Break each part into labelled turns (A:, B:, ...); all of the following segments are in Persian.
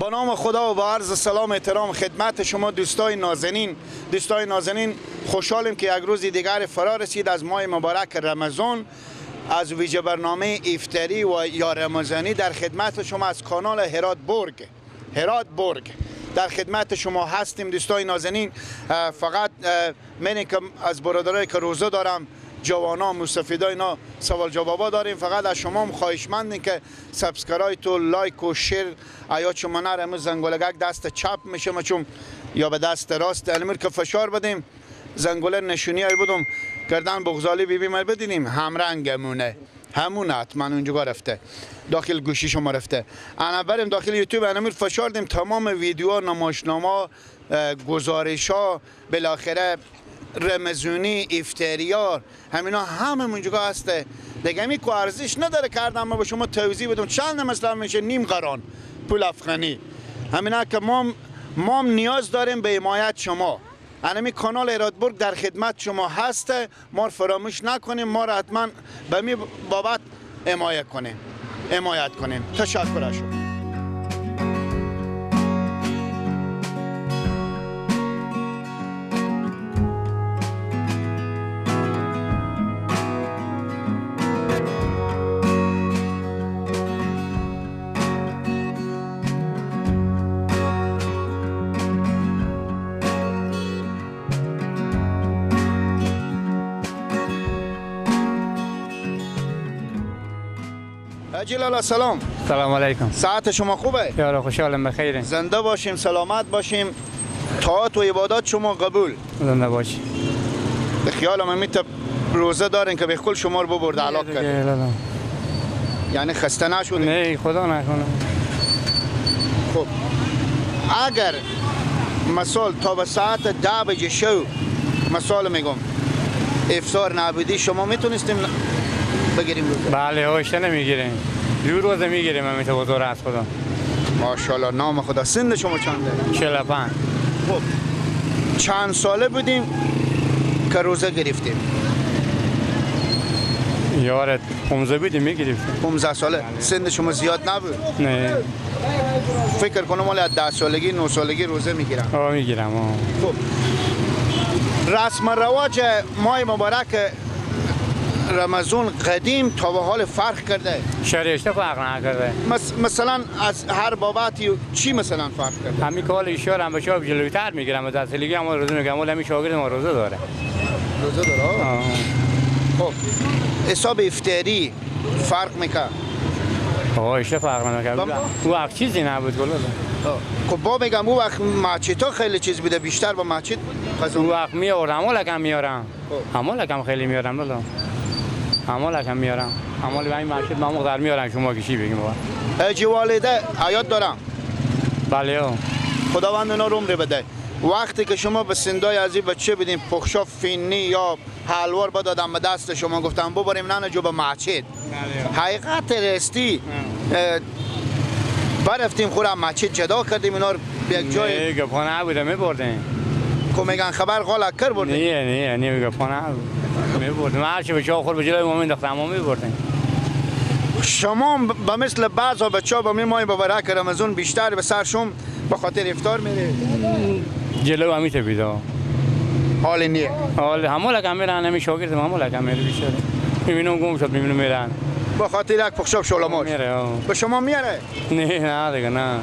A: با نام خدا و با عرض سلام احترام خدمت شما دوستای نازنین. دوستای نازنین، خوشحالیم که یک روز دیگر فرا رسید از ماه مبارک رمضان، از ویژه برنامه افطاری و یا رمضانی در خدمت شما از کانال هرات برگ، هرات برگ در خدمت شما هستیم. دوستای نازنین، فقط من که از برادرای که روزه دارم، جوانا، مستفیدا، اینا سوال جوابا داریم. فقط از شما هم خواهشمندیم که subscribe و like و share ایات شما نره، امروز زنگولگک دست چپ میشه چون یا به دست راست المیر که فشار بدیم زنگوله نشونی ای بدم کردن بغزالی بی بی مر بدینیم همرنگمونه، همون حتما اونجا رفته داخل گوشی شما رفته. انا بریم داخل یوتیوب، انا فشار دیم تمام ویدیوها، نمایشنامه، گزارش ها، بالاخره رمزونی، افطاریار، همینا همه اونجا هسته. دیگه می کو ارزش نداره کردم ما به شما توضیح بدم چند مثلا میشه نیم قران پول افغانی. همینا که ما نیاز داریم به حمایت شما. انمی کانال هراتبرگ در خدمت شما هسته، ما فراموش نکنیم، ما را حتما به می بابت حمایت کنیم، حمایت کنیم. تشکر از شما. جلال سلام.
B: سلام علیکم.
A: ساعت شما خوبه؟
B: یارا خوشحالم، بخیرین.
A: زنده باشیم، سلامت باشیم، طاعت و عبادات شما قبول.
B: زنده باشیم.
A: به خیالم همی روزه دارین که به کل شما رو ببرد علاق کرد. یعنی خسته نشدین؟
B: نه خدا نکنه.
A: خب اگر مثال تا به ساعت 10 بجه شو مثال میگم افطار نبودی، شما میتونستیم بگیریم روزه؟
B: بله هاشه نمیگیریم، دو روزه میگیریم همین تا بزرگ از خدا.
A: ماشاءالله، نام خدا. سن شما چنده؟
B: 45.
A: خب چند ساله بودیم که روزه گرفتیم؟
B: یارت 15 بودیم میگرفتیم.
A: 15 ساله. سن شما زیاد نبود؟
B: نه.
A: فکر کنم مال از 10 سالگی 9 سالگی روزه میگیرم.
B: آه میگیرم.
A: خب رسم رواج ماه مبارک رمضان قدیم تا به حال فرق کرده؟
B: شریعت فرق نکرده.
A: مثلا از هر بابتی چی مثلا فرق کرده؟
B: همین که حال ایشار هم بچه‌ها جلوتر میگیرم از اصلیگی هم روزه میگم، ولی همین شاگرد ما روزه داره.
A: روزه داره؟ خب حساب افطاری فرق میکنه؟
B: آقا ایشه فرق نمیکنه. اون وقت چیزی نبود گلو.
A: خب با میگم اون وقت مسجدها خیلی چیز بوده، بیشتر با مسجد
B: اون وقت میآوردم، همون لکم میارم. همون لکم خیلی میارم بلا. همون لکم میارم. همون به این مسجد ما مقدار میارم شما کشی بگیم بابا.
A: حاجی والده آیات دارم.
B: بله.
A: خداوند اونا رو عمر بده. وقتی که شما به سندای از این بچه بدین پخشا فینی یا حلوار بدادم به دست شما گفتم ببریم ننه جو به مسجد. حقیقت رستی برفتیم خورم مسجد جدا کردیم اینا رو به یک جای.
B: نه گپا نبوده میبردیم.
A: خب میگن خبر غالک کر بردیم.
B: نه نه نه گپا نبود. میبردیم هرچی بچه ها خور به جلوی ما مینداختم ما میبردیم.
A: شما به مثل بعضا بچه ها با می ماه مبارک رمضان بیشتر به سر شم به خاطر افطار میره
B: جلو همی تپیده
A: حال نیه.
B: حال همون لکم میرن، همی شاگرد همون لکم میره بیچاره. میبینم گم شد، میبینم میرن
A: با خاطر یک پخشاب شلماش
B: میره.
A: به شما میاره؟
B: نه نه دیگه نه.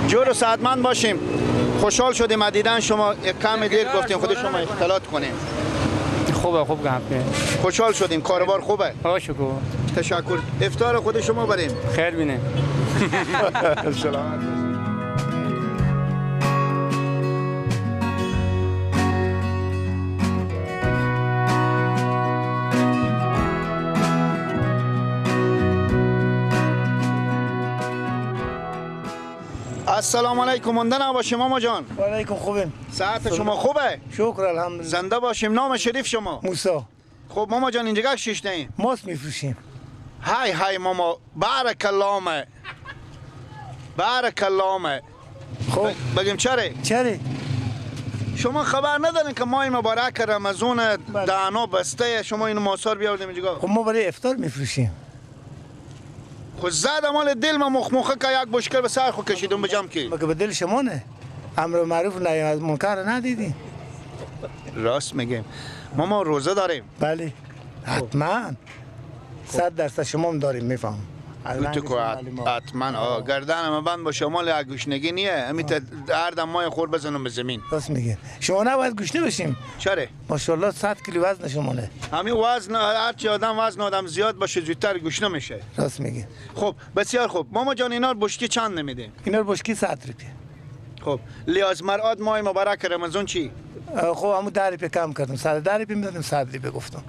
A: جور و صحتمند باشیم. خوشحال شدیم از دیدن شما. یک کم دیر گفتیم خود شما اختلاط کنیم.
B: خوبه، خوب گپه.
A: خوشحال شدیم. کاروبار خوبه؟
B: شکر.
A: تشکر. افطار خود شما بریم.
B: خیر بینه.
A: سلامت. السلام علیکم. مونده نباشیم ماما جان.
C: و علیکم. خوبیم.
A: ساعت شما خوبه؟
C: شکر الحمدلله.
A: زنده باشیم. نام شریف شما؟
C: موسی.
A: خب ماما جان اینجا شش نیم
C: ماست میفروشیم.
A: های های ماما، بارک الله بارک الله.
C: خب
A: بگیم چرا؟
C: چرا؟
A: شما خبر ندارین که ماه مبارک رمضان دهنا بسته، شما اینو ماسار بیاوردیم اینجا.
C: خب ما برای افطار میفروشیم.
A: خو زد مال دل ما مخمخه که یک بشکر به سر خو کشیدم به جام کی.
C: مگه به دل شما نه؟ امر معروف نهی از منکر ندیدی؟
A: راست میگیم. ما روزه داریم.
C: بله حتما 100% شما هم داریم میفهم.
A: تو حتما گردن ما بند باشه مال گشنگی نیه. همین هر دم مای خور بزنم به زمین.
C: راست میگه. شما نباید گشنه بشیم.
A: چرا؟
C: ماشاءالله 100 کیلو وزن شمانه.
A: همین وزن هرچی آدم وزن آدم زیاد باشه زودتر گشنه میشه.
C: راست میگه.
A: خب بسیار خوب. ماما جان اینا بشکی چند نمیده؟
C: اینا بشکی 100 روپیه.
A: خب لیاز مراد ماه مبارک رمضان چی؟
C: خب همون 10 روپیه کم کردم. 110 روپیه میدادم 100 روپیه گفتم.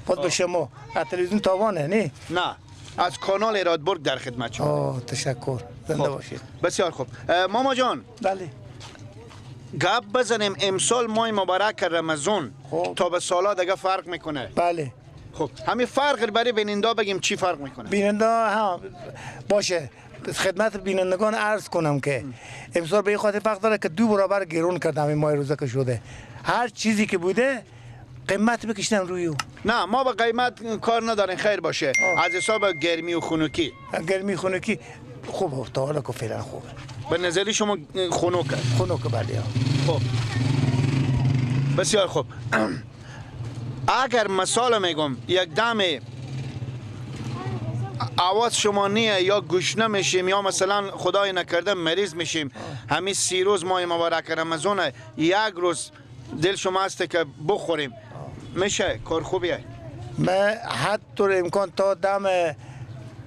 C: خود به شما از تلویزیون تاوانه نه؟
A: نه از کانال ایرادبرگ در خدمت شما.
C: تشکر زنده باشید.
A: بسیار خوب. ماما جان
C: بله
A: گپ بزنیم امسال ماه مبارک رمضان تا به سالا دیگه فرق میکنه.
C: بله
A: خب همین فرق برای بیننده بگیم چی فرق میکنه؟
C: بیننده ها باشه خدمت بینندگان عرض کنم که امسال به این خاطر فرق داره که 2 برابر گرون کردم این ماه روزه که شده. هر چیزی که بوده قیمت بکشیدن روی او.
A: نه ما با قیمت کار نداریم خیر باشه. از حساب گرمی و خنوکی.
C: گرمی خنوکی خوبه تا حالا که فعلا خوبه.
A: به نظری شما خنوکه؟
C: خنوکه بله.
A: خب بسیار خوب. اگر مثال میگم یک دم آواز شما نیه یا گشنه میشیم یا مثلا خدای نکرده مریض میشیم، همین 30 روز ماه مبارک رمضان یک روز دل شما هست که بخوریم میشه؟ کار خوبیه.
C: من حتی امکان تا دم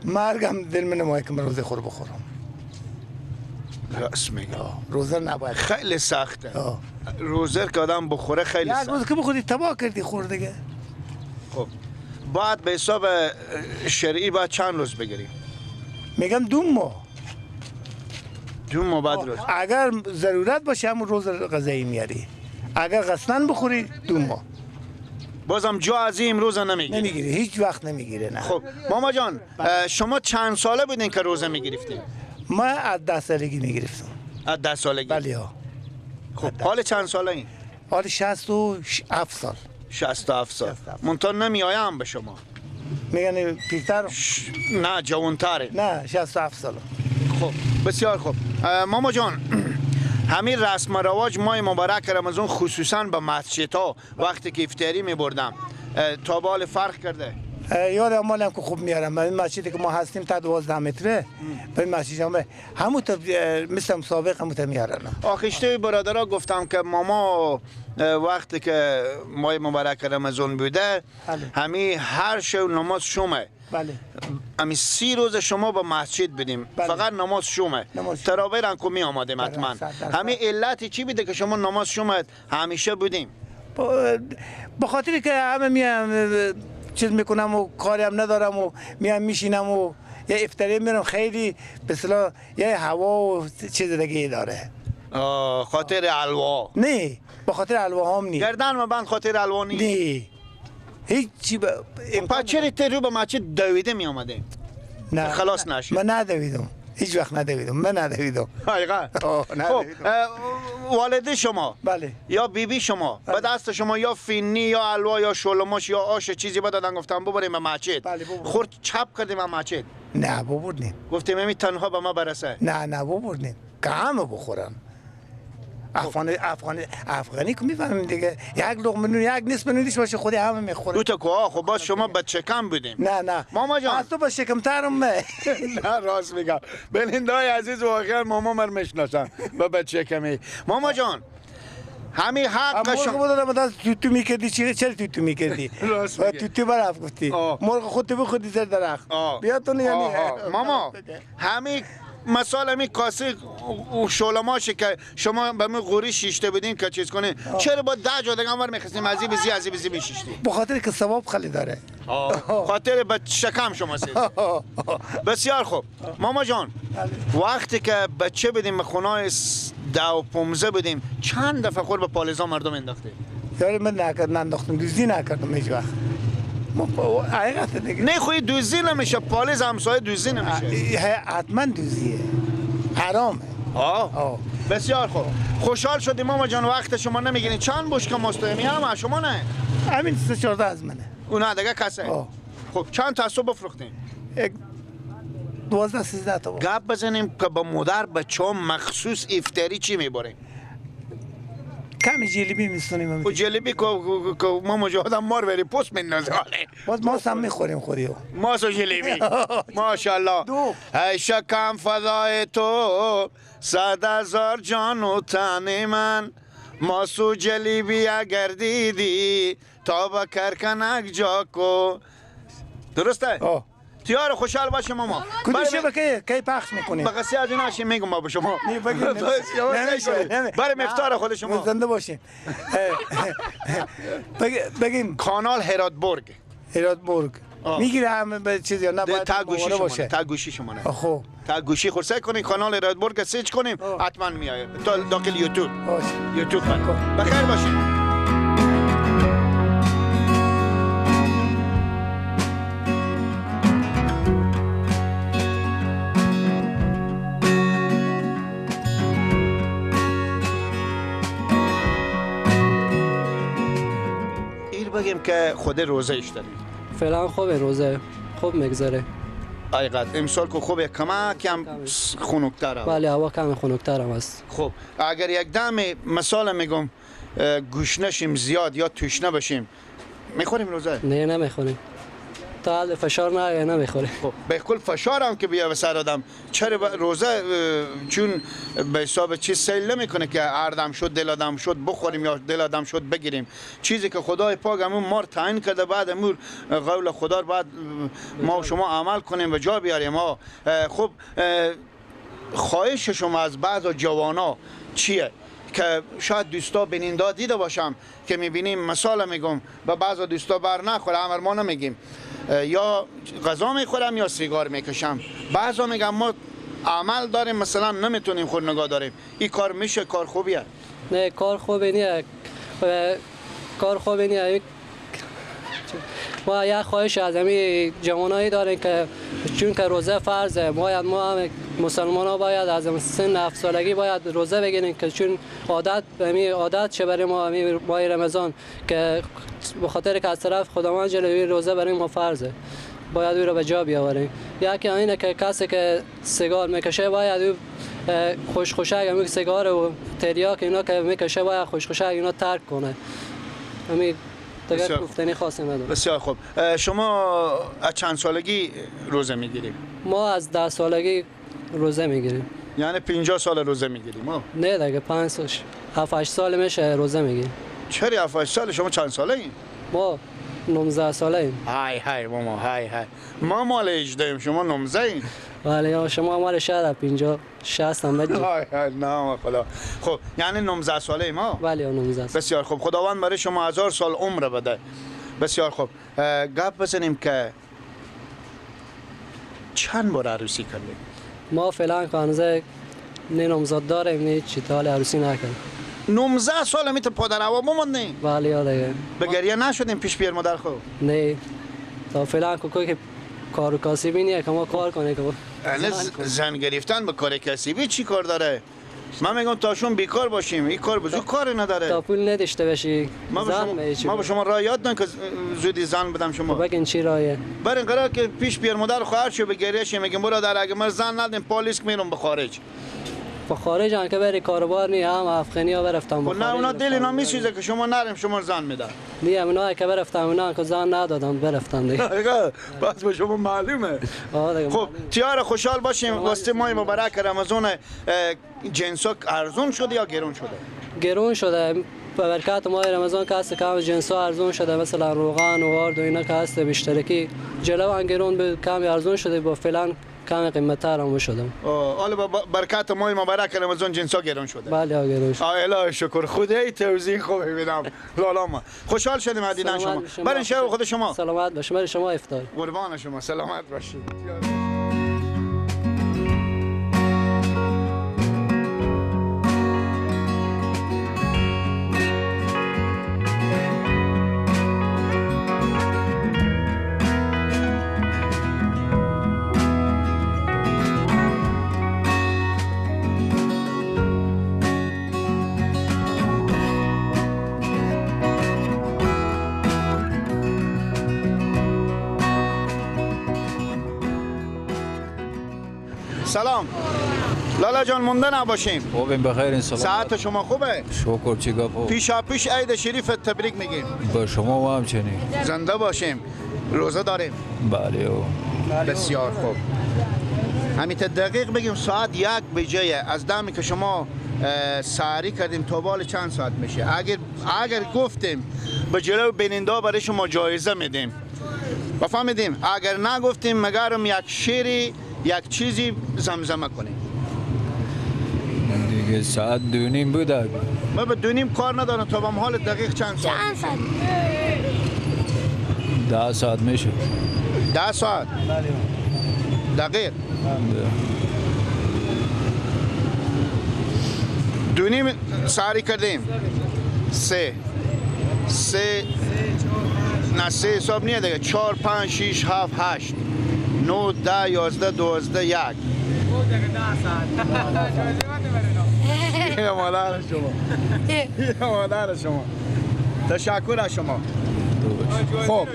C: مرگم دل من نمایه که من روزه خور بخورم.
A: راست میگه.
C: روزه نباید
A: خیلی سخته. روزه که آدم بخوره خیلی سخته.
C: یک روز که بخوری تباه کردی خور دیگه.
A: خب بعد به حساب شرعی باید چند روز بگیریم؟
C: میگم 2 ماه.
A: 2 ماه بعد روز.
C: اگر ضرورت باشه همون روز غذایی میاری. اگر قصداً بخوری 2 ماه.
A: بازم جا از این روزه نمیگیری؟
C: نمیگیری، هیچ وقت نمیگیره نه.
A: خب ماما جان شما چند ساله بودین که روزه میگرفتین؟
C: من از 10 سالگی میگرفتم.
A: از 10 سالگی؟
C: بله ها.
A: خب حال چند ساله این؟
C: حال 67 سال.
A: 67 سال. منتها نمیایم به شما.
C: میگن پیرتر؟
A: نه جوانتره.
C: نه 67 سال.
A: خب بسیار خوب. ماما جان همین رسم رواج ماه مبارک رمضان خصوصا به مسجدها وقتی که افطاری میبردم تا به حال فرق کرده؟
C: یاد مالم که خوب میارم. این مسجدی که ما هستیم تا 12 متره به این مسجد هم همون تا مثل سابق همون تا میارن.
A: آخیشته برادرها گفتم که ماما وقتی که ماه مبارک رمضان بوده همین هر شب نماز شومه.
C: بله.
A: همین 30 روز شما با مسجد بدیم.
C: بله.
A: فقط نماز شومه. تراویح رنگ می آمدیم حتما. همین علت چی بوده که شما نماز شومه همیشه بودیم؟
C: به خاطر که همه میام چیز میکنم و کاری هم ندارم و میام میشینم و یه افطاری میرم خیلی به اصطلاح یه هوا و چیز دیگه داره.
A: خاطر الوا؟
C: نه به خاطر الوا هم نی.
A: گردن ما بند خاطر الوا نی؟
C: نه هیچی.
A: پس چرا ته رو به مسجد دویده می آمده؟
C: نه
A: خلاص نشد.
C: من ندویدم هیچ وقت ندویدم. من ندویدم.
A: حقیقا. خب والده شما
C: بله
A: یا بیبی شما به دست شما یا فینی یا الوا یا شلماش یا آش چیزی بدادن گفتم ببریم به مسجد.
C: بله
A: خورد چپ کردیم به مسجد؟
C: نه ببردیم.
A: گفتیم همین تنها به ما برسه؟
C: نه نه ببردیم که همه بخورن. افغانی افغانی افغانی که میفهمیم دیگه یک لقمه نون یک نصف نونش باشه خودی همه میخوره.
A: دو تا کوه. خب باز شما بچه کم بودیم.
C: نه نه
A: ماما جان
C: از تو با شکم ترم.
A: نه راست میگم بلندای عزیز واقعا ماما من میشناسم با بچه کمی. ماما جان همین حق شما
C: مرغ بودم تو تو میکردی چرا تو تو میکردی؟
A: راست میگی.
C: تو تو برف گفتی مرغ خودت بخوری زیر درخت بیا تو. یعنی
A: ماما همین مثال می کاسه شلماشه که شما به می قوری شیشته بودین که چیز کنین چرا با 10 جا دیگه انور میخواستیم از این بزی از این بزی میشیشتی؟
C: به خاطر که ثواب خیلی داره.
A: خاطر به شکم شما سیز. بسیار خوب ماما جان وقتی که بچه بودیم به خونه 10 و 15 بودیم چند دفعه خور به پالزا مردم انداختیم؟
C: یاری من ننداختم، دزدی نکردم هیچ وقت. حقیقت دیگه.
A: نه خوی دزدی نمیشه، پالیز همسایه دزدی نمیشه.
C: حتما دزدیه، حرامه.
A: آه. بسیار خوب خوشحال شدیم ماما جان وقت شما نمیگیرین. چند بشکه ماست هم شما نه؟
C: همین 3-4 از منه.
A: اون دیگه کسه. خب چند تا صبح بفروختیم؟
C: یک 12 13 تا.
A: گپ بزنیم که با مادر بچه‌ها مخصوص افطاری چی میبریم؟
C: کمی جلیبی میسونیم.
A: و جلیبی که ما مجاهدم مار بری پوست میندازه.
C: باز ماست هم میخوریم خودیو.
A: ماست و جلیبی. ماشاءالله. ای شکم فدای تو 100,000 جان و تن من، ماست و جلیبی اگر دیدی تا با کرکنک جا کو. درسته؟ تیار خوشحال باشه ماما.
C: کدوم شبکه کی پخش میکنیم؟
A: بقیه از اینا چی میگم با شما؟ برای مفتار خود شما.
C: زنده باشین. بگیم
A: کانال هراتبورگ.
C: هراتبورگ. میگیره همه به چیز یا نه باید
A: تا گوشی شما، تا گوشی شما نه.
C: خب
A: تا گوشی خود سعی کنین کانال هراتبورگ search کنیم حتما میایه. تا داخل یوتیوب. یوتیوب. بخیر باشین. بگیم که خود روزه ایش داریم.
D: فعلا خوب روزه خوب میگذره.
A: حقیقت امسال که خوب کمک کم خنک‌تر.
D: بله هوا کم خنک‌تر هم است.
A: خب اگر یک دم مثال میگم گوش نشیم زیاد یا تشنه بشیم میخوریم روزه؟
D: نه نمیخوریم. تا حد فشار نه نمیخوریم.
A: خب به کل فشار هم که بیا به سر آدم چرا روزه چون به حساب چیز سیل نمیکنه که اردم شد دل آدم شد بخوریم یا دل آدم شد بگیریم. چیزی که خدای پاک همون ما رو تعیین کرده بعد امور قول خدا بعد ما و شما عمل کنیم و جا بیاریم. خب خواهش شما از بعض جوانا چیه که شاید دوستا بیننده دیده باشم که میبینیم مثال میگم به بعض دوستا بر نخوره امر ما نمیگیم یا غذا میخورم یا سیگار میکشم. بعضا میگم ما عمل داریم مثلا نمیتونیم خود نگاه داریم. این کار میشه؟ کار خوبیه؟
D: نه کار خوبی نیه. کار خوبی نیه. ما یک خواهش از همین جوانایی داریم که چون که روزه فرضه باید ما هم مسلمان ها باید از سن 7 سالگی باید روزه بگیریم که چون عادت همین عادت چه برای ما همین ماه رمضان که به خاطر که از طرف خداوند جل روزه برای ما فرضه باید او رو به جا بیاوریم. یکی اینه که کسی که سیگار میکشه باید او خوش خوشک همین سیگار و تریاک اینا که میکشه باید خوش خوشک اینا ترک کنه. همین دیگه گفتنی خاصی ندارم.
A: بسیار خوب. شما از چند سالگی روزه میگیریم؟
D: ما از 10 سالگی روزه میگیریم.
A: یعنی 50 سال روزه میگیریم؟
D: نه دیگه 5 سال 7 8 سال میشه روزه میگیریم.
A: چرا 7 8 سال؟ شما چند ساله این؟
D: ما 19 ساله ایم.
A: های های ماما های های. ما مال 18 شما 19 ایم.
D: بله شما مال شاید 50 60 هم بجی.
A: های های نه خدا. خب یعنی 19 ساله ما؟
D: بله 19 سال.
A: بسیار خوب خداوند برای شما 1000 سال عمر بده. بسیار خوب. گپ بزنیم که چند بار عروسی کردیم؟
D: ما فعلا که هنوز نه نامزد داریم نه چی تا حال عروسی نکردیم.
A: 19 سال میت پادر هوا بموندیم.
D: بله دیگه.
A: به گریه نشدیم پیش پیر مادر خو؟
D: نه. تا فعلا که کار و کاسبی نیه که ما کار کنه که
A: زن گرفتن به کار کاسبی چی کار داره؟ من میگم تاشون بیکار باشیم این کار بزرگ کاری نداره.
D: تا پول نداشته باشی
A: ما به شما راه یاد دادم که زودی زن بدم شما.
D: بگین چی راهه؟
A: بر این قرار که پیش پیر مادر خواهر شو به گریه میگم برادر اگه من زن ندیم پالیس میرم به خارج.
D: به خارج هم که بری کاروبار نی هم افغانی ها برفتم.
A: نه اونا دل اینا میسوزه که شما نریم شما زن میدن.
D: نه اونا که برفتم اونا که زن ندادم برفتم دیگه.
A: بس به شما معلومه. خب تیار خوشحال باشیم واسه ماه مبارک رمضان. جنسا ارزون شده یا گرون شده؟
D: گرون شده. به برکت ماه رمضان که هست کم جنسا ارزون شده، مثلا روغن و آرد و اینا که هست بیشترکی جلو ان گرون به کم ارزون شده با فعلا کم قیمت‌تر هم شده.
A: حالا با برکت ماه مبارک رمضان جنسا گرون شده.
D: بله گرون شده.
A: الهی شکر خدای توضیح خوب میدم. لالا ما خوشحال شدیم از دیدن شما. برین شب خود شما.
D: سلامت باشید. برای شما افطار.
A: قربان شما سلامت باشید. سلام لالا جان، مونده نباشیم.
E: خوبیم بخیر ان شاء الله.
A: ساعت شما خوبه؟
E: شکر. چی گپو؟
A: پیشا پیش عید شریف تبریک میگیم.
E: با شما و همچنین.
A: زنده باشیم. روزه داریم؟
E: بله.
A: بسیار خوب. همین دقیق بگیم ساعت 1 بجه از دمی که شما سحری کردیم تا بال چند ساعت میشه؟ اگر گفتیم به جلو بیننده برای شما جایزه میدیم. بفهمیدیم؟ اگر نگفتیم مگرم یک شعری یک چیزی زمزمه کنیم.
E: دیگه ساعت 2:30 بوده.
A: ما به 2:30 کار ندارم، تا به حال دقیق چند ساعت؟
F: چند ساعت؟
E: 10 ساعت میشه.
A: 10 ساعت؟
C: بله.
A: دقیق؟ 2:30 سحری کردیم. 3 نه 3 حساب نیه دیگه. 4 5 6 7 8 9 10 11 12 1. یه مادر شما، یه مادر شما. تشکر از شما. خب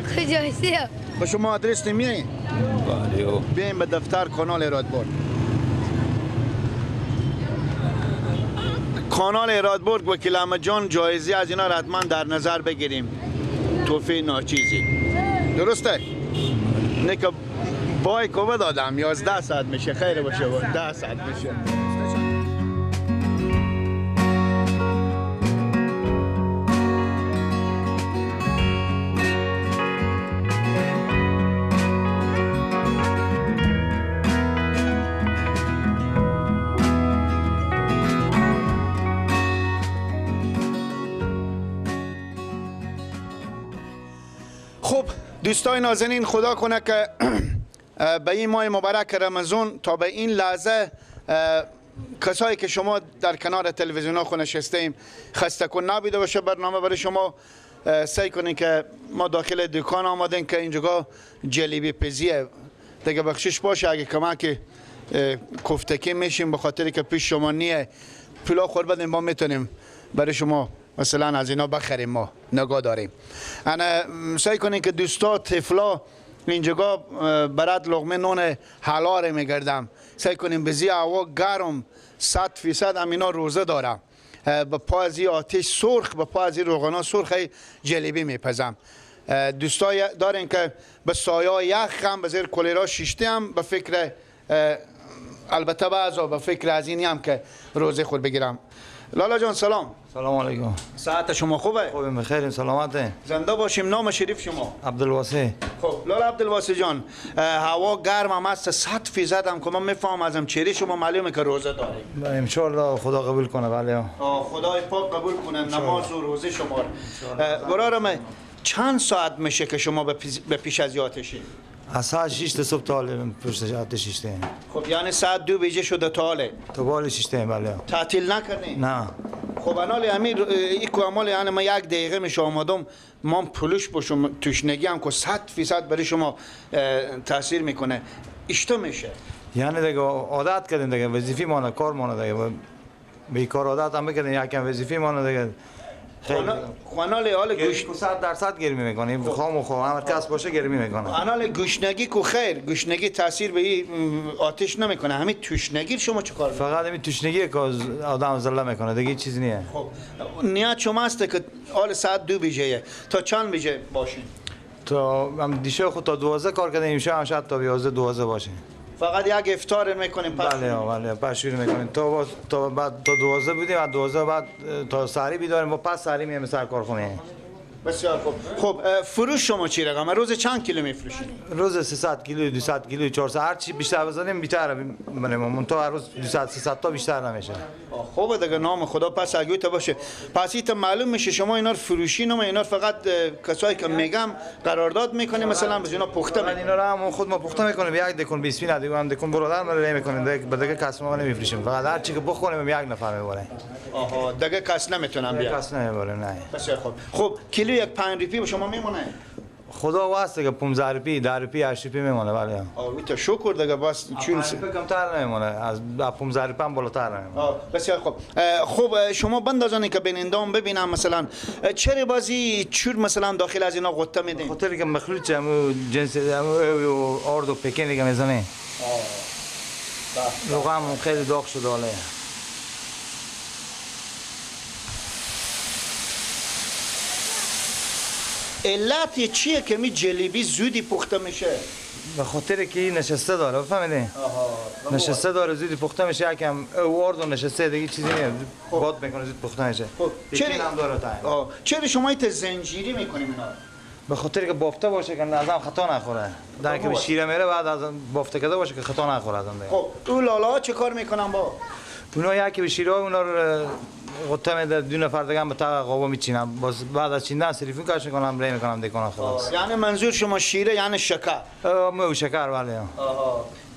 A: به شما آدرس نمیه؟
E: بله.
A: بیایم به دفتر کانال رادبرگ. کانال رادبرگ وکیل احمد جان جایزه از اینا را حتما در نظر بگیریم. توفیق ناچیزی. درسته؟ نه که بای کوبه دادم 11 ساعت میشه. خیر باشه، 10 ساعت میشه. خب دوستای نازنین، خدا کنه که به این ماه مبارک رمضان تا به این لحظه کسایی که شما در کنار تلویزیون ها خو نشستیم خسته کن نبوده باشه برنامه برای شما. سعی کنین که ما داخل دکان آمدیم که اینجا جلیبی پزیه دیگه، بخشش باشه اگه کمک کوفتکی میشیم به خاطر که پیش شما نیه پولا خور بدیم، ما میتونیم برای شما مثلا از اینا بخریم، ما نگاه داریم. انا سعی کنین که دوستا طفلا اینجا برات لقمه نون حلال میگردم، سعی کنیم بزی هوا گرم 100% هم اینا روزه دارم، به پازی آتش سرخ، به پازی روغنا سرخ جلیبی میپزم. دوستای دارین که به سایه یخ هم به زیر کلیرا شیشته هم به فکر، البته بعضا به فکر از اینی هم که روزه خود بگیرم. لالا جان سلام.
G: سلام علیکم.
A: ساعت شما خوبه؟
G: خوبیم بخیر، سلامته.
A: زنده باشیم. نام شریف شما؟
G: عبدالواسع.
A: خب لالا عبدالواسع جان، هوا گرم هم است 100% هم که من میفهم ازم چهره شما معلومه که روزه داریم.
G: ان شاء الله خدا قبول کنه. بله
A: خدای پاک قبول کنه نماز و روزه شما. برارم چند ساعت میشه که شما به پیش از آتشید؟
G: از ساعت 6 صبح تا حال پشت آتش شیشتیم.
A: خب یعنی ساعت 2 بجه شده تا حال؟
G: تا حال شیشتیم بله.
A: تعطیل نکردین؟
G: نه.
A: خب انال امیر ایکو عمال یعنی ما 1 دقیقه میشه آمدم ما پولش باشم تشنگی هم که 100% برای شما تاثیر میکنه. اشتا میشه.
G: یعنی دیگه عادت کردیم دیگه، وظیفه ما کار ما دیگه. به کار عادت هم بکردیم، یکم وظیفه ما دیگه.
A: خانال حال گوش
G: 100% گرمی میکنیم. خام و خام هر کس باشه گرمی میکنه.
A: خانال گشنگی کو خیر، گشنگی تاثیر به این آتش نمیکنه. همین تشنگی شما چیکار میکنید؟
G: فقط همین تشنگی که آدم زله میکنه دیگه چیز نیه.
A: خب نیت شما است که حال ساعت 2 بجه تا چند بجه باشین؟
G: تا هم دیشب خود تا 12 کار کردیم، امشب هم شاید تا 11 12 باشه.
A: فقط یک افطار میکنیم پس؟
G: بله بله، پس شروع میکنیم تا بعد تا 12 بودیم، بعد 12 بعد تا سحری بیداریم و پس سحری میایم سر کارخونه.
A: بسیار خوب. خب فروش شما چی رقمه؟ روز چند کیلو میفروشید؟
G: روز 300 کیلو، 200 کیلو، 400، هر چی بیشتر بزنیم بیشتر می‌بریم. تا هر روز 200 300 تا بیشتر نمیشه.
A: خوبه دیگه، نام خدا پس اگه تا باشه. پس ایت معلوم میشه شما اینا رو فروشی نم، اینا فقط کسایی که میگم قرارداد میکنیم مثلا از اینا پخته میکنیم.
G: اینا رو هم خود ما پخته میکنیم، یک دکون 20 نه دیگه هم دکون برادر ما رو نمیکنیم، دیگه کس ما نمیفروشیم. فقط هر چی که بخوریم یک نفر میبره.
A: آها دیگه کس نمیتونم بیاد.
G: کس نمیبره نه.
A: بسیار خوب. خب کیلو یک 5 روپی به شما میمونه؟
G: خدا واسه که 15 روپی، 10 روپی، 8 روپی میمونه. بله.
A: آه تا شکر دیگه بس چون
G: کمتر نمیمونه، از 15 روپی هم بالاتر نمیمونه.
A: بسیار خوب. خب شما بندازانی که بینندام ببینم مثلا چرا بازی چور مثلا داخل از اینا غطه میدین؟
G: خاطر که مخلوط همو جنس همو آرد و پکن دیگه میزنه. روغن خیلی داغ شده حالا.
A: علت چیه که می جلیبی زودی پخته میشه؟
G: به خاطر که نشسته داره، فهمیدی؟ نشسته داره زودی پخته میشه، یکم وارد و نشسته دیگه چیزی نیست. باد میکنه زود پخته میشه.
A: خب
G: چرا هم داره تا؟
A: چرا شما ایت زنجیری میکنیم اینا؟
G: به خاطر که بافته باشه که ازم خطا نخوره. در که به شیره میره بعد از بافته کرده باشه که خطا نخوره ازم دیگه.
A: خب اون لالا چه کار میکنن با؟
G: اونا یکی به شیره اونا رو قطه میده، دو نفر دیگه هم به طبق قابا میچینم، باز بعد از چیندن سریفون کش میکنم ری میکنم دیگه خلاص.
A: یعنی منظور شما شیره یعنی شکر؟
G: مو شکر بله.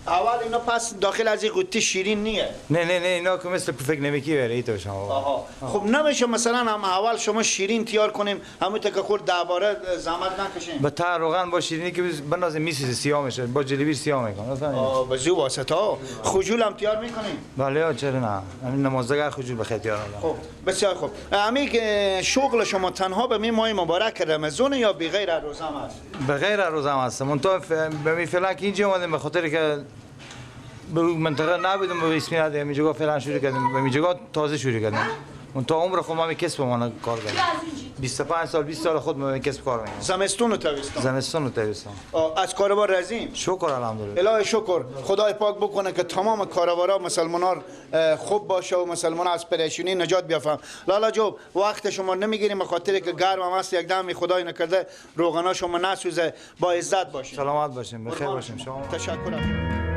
A: اول اینا پس داخل از این قوطی شیرین نیه؟
G: نه نه نه اینا که مثل پفک نمکی بره ایتو شما.
A: خب نمیشه مثلا هم اول شما شیرین تیار کنیم همون که خورد دوباره زحمت نکشیم.
G: به تا روغن با شیرینی که بنازه میسوزه سیاه میشه، با جلیبی سیاه میکنه.
A: به زو واسطه ها خجول هم تیار میکنیم.
G: بله چرا نه؟ همین نمازدگر خجول به خیر تیار.
A: خب بسیار خوب. همین که شغل شما تنها به می ماه مبارک رمضان یا به غیر از روزه هم هست؟
G: به غیر از روزه هم هست. منتها به می فعلا که اینجا اومدیم به خاطر که به منطقه نبودم به اسمی ندیم اینجا فعلا شروع کردیم، به اینجا تازه شروع کردیم. من تا عمر خود ما کسب ما کار کردم. 25 سال 20 سال خود ما کسب کار میکنم.
A: زمستون و تابستان.
G: زمستون و تابستان.
A: از کاروبار راضیم؟
G: شکر الحمدلله.
A: الهی شکر. خدای پاک بکنه که تمام کاروبارا مسلمانان خوب باشه و مسلمان از پریشانی نجات بیافم. لالا جو وقت شما نمیگیریم به خاطر که گرم هم است، یک دم خدای نکرده روغنا شما نسوزه، با عزت باشین.
G: سلامت باشین، بخیر باشین شما.
A: تشکر.